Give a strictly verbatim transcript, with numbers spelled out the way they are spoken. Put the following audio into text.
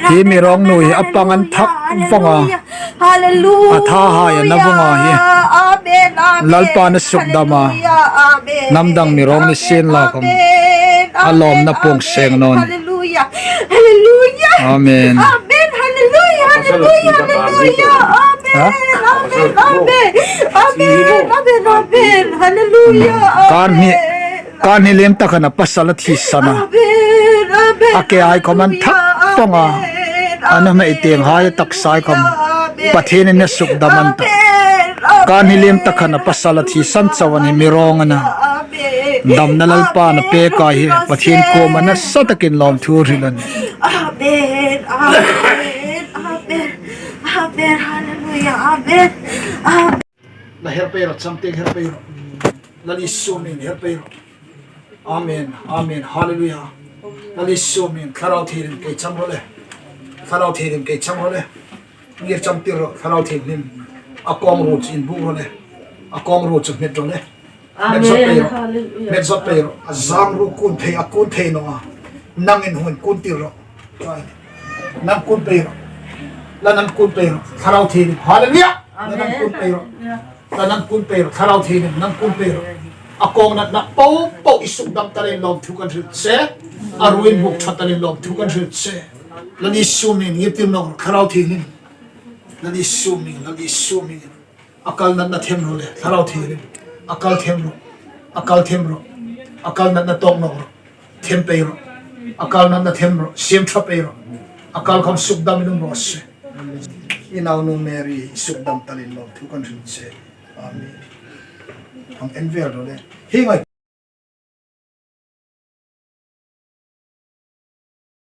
Hi mi rawng nu hi a pang an thak vong a. Hallelujah. A tha hai a na vong a hi. Amen, amen. Lalpan a sukdam a. Hallelujah, amen. Hnam dang mi rawng ni sien la khom. Amen, a lawmna amen, puong seng naw ni. Hallelujah. Hallelujah. Amen. Amen. Hallelujah. Hallelujah. Hallelujah. Amen. Ha? Amen. Amen. Amen. Amen. Hallelujah. Kan hi, amen. Kan hi lem tak khan a pasal a thisan a. Amen. Amen. A ke ai khom an thak vong a. Amen. A nuhmei tieng hai a taksa hai khom. Amen. Pathienin a sukdam an ta. Amen. Kan hi lem tak khan a pasal a thisan chau a ni, mi rawng a na. Amen. Damna Lalpan a pek a hi, Pathien kuoma nasa takin lawmthu hril a nih. Amen. Amen. Amen. Amen. Hallelujah. Amen. Amen. La her pei ro, cham tieng her pei ro. Lal Isu hmingin her pei ro. Amen. Amen. Hallelujah. Lal Isu hmingin Thlarau Thienghlim kei chang ro le. Thlarau Thienghlim kei chang ro le. Ngir cham tir ro, Thlarau Thienghlim. A kawng ru chu inbuk ro le. A kawng ru chu hmet ro le. Hmet zot pei ro. Amen. Hallelujah. Hmet zot pei ro. A zang ru kun thei, a kun thei naw a. Nangin hung kun tir ro. Nang kun pei ro. La nang kun pei ro. Thlarau Thienghlim. Hallelujah. La nang kun pei ro. Amen. Hallelujah. La nang kun pei ro. Thlarau Thienghlim nang kun pei ro. A kawng natna po po i sukdam ta leiin lawmthu kan hril che. A ru inbuk ṭha ta leiin lawmthu kan hril che. Lal Isu hmingin ngir tir nawk ro. Thlarau Thienghlim. Lal Isu hmingin, Lal Isu hmingin. A kal natna them ro le, Thlarau Thienghlim. A kal them ro. A kal them ro. A kal natna tawk nawk ro. Them pei ro. A kal natna them ro. Siem ṭha pei ro. A kal khom sukdamin um raw se. I naunu Mary sukdam ta leiin lawmthu kan hril che. Amen. Hang en vel ro le. Hi ngai.